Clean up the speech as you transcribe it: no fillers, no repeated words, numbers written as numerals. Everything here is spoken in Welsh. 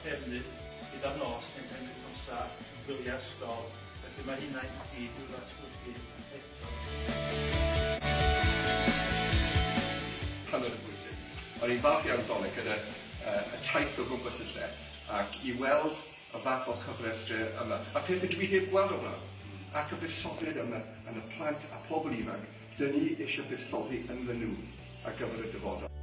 trefnu gyda'r nos neu penwythnosau, gwyliau ysgol, felly mae hynna i gyd i'w ddatblygu eto. Hynod o bwysig. O'n i'n falch iawn ddoe gyda y taith o gwmpas y lle ac i weld y fath o cyfrestr yma, a pethau dwi heb gweld o'r blaen, ac y buddsoddiad yma yn y plant a pobl ifanc, dyn ni eisiau buddsoddi ynddyn nhw ar gyfer y dyfodol.